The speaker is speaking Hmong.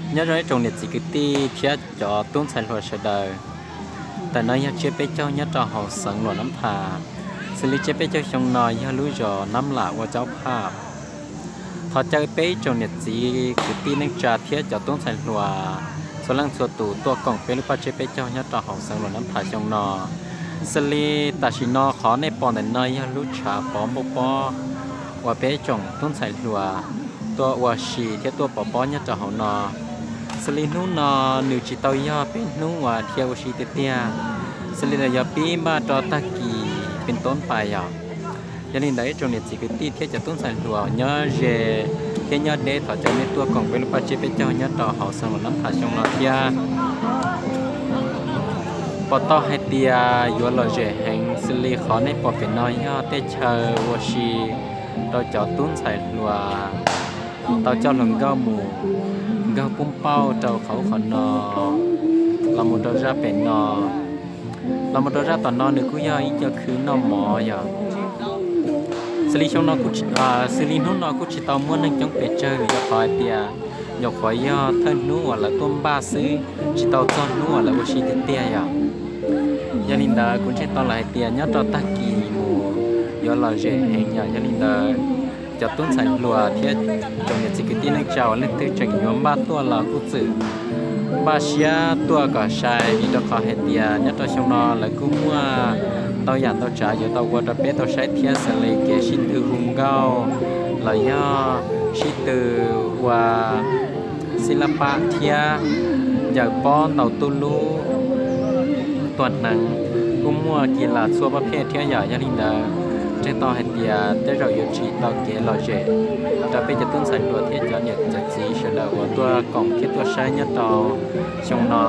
Nyob zoo ib tsoom niam txiv kwv tij thiab cov tub ntxhais hluas sawv daws. Ntawm no yog tsiab peb caug nyob rau hauv xeev Luam Nab Phas. Xws li tsiab peb caug xyoo no yog lub zos Nab Lam ua caub phaj. Thov caw peb ib tsoom niam txiv kwv tij neej tsa thiab cov tub ntxhais hluas txhua leej txhua tus tuaj koom peb lub paj tsiab peb caug nyob rau hauv xeev Luam Nab Phas xyoo no. Xws li tam sim no qhov nej pom ntawm no yog lub tshav pov npauj pob uas peb tsoom tub ntxhais hluas tuaj ua si thiab tuaj pov pob nyob rau hauv no. Xws li hnub no nws tsis tau yog peb hnub uas dhia ua si tiag tiag, xws li yog pib npaj rau tag kis pes toob pais yom. Yog li ntawd ib tsoom niam txiv kwv tij thiab cov tub ntxhais hluas nyob ze thiab nyob deb, thov caw nej tuaj koom peb lub paj tsiab peb caug nyob rau hauv xeev Luam Nab Phas xyoo no thiab. Pom tau hais tias yuav lom zem heev, xws li qhov nej pom pem no yog tej chaw ua si rau cov tub ntxhais hluas tau coj hluas nkauj mus nkaug pub pauj rau qhov ub qhov no, los mus rau zaj pem no, los mus rau zaj tom no nws kuj yog ib co khw noj mov yom. Xws li xyoo no, xws li hnub no kuj tsis tau muaj neeg coob pes tsawg vim rau qhov hais tias nyuam qhuav yog thawj hnub uas lawv tuaj npaj xwb, tsis tau txog hnub uas lawv ua si tiag tiag yom. Yog li ntawd kuv ntseeg tau lawm hais tias nyob rau tag kis mus yuav lom zem heev yom. Yog li ntawd cov tub ntxhais hluas thiab tsoom niam txiv kwv tij neej tsa uas leej twg tseem yuav npaj tuaj los kuj txwm npaj siab tuaj kom sai, vim rau qhov hais tias nyob rau xyoo no lawv kuj muaj ntau yam ntau tsav yuav tau ua rau peb tau saib thiab, xws li kev sib tw hu nkauj los yog sib tw ua xib lab pab thiab ncaws pob ntaus tuj lub tua hneev, kuj muaj kis las txhua pab phej thiab yom. Yog li ntawd ntseeg tau hais tias tej zaum yuav tsim tau kev lom zem rau peb cov tub ntxhais hluas thiab cov niam cov txiv sawv daws uas tuaj koom thiab tuaj saib nyob rau xyoo no.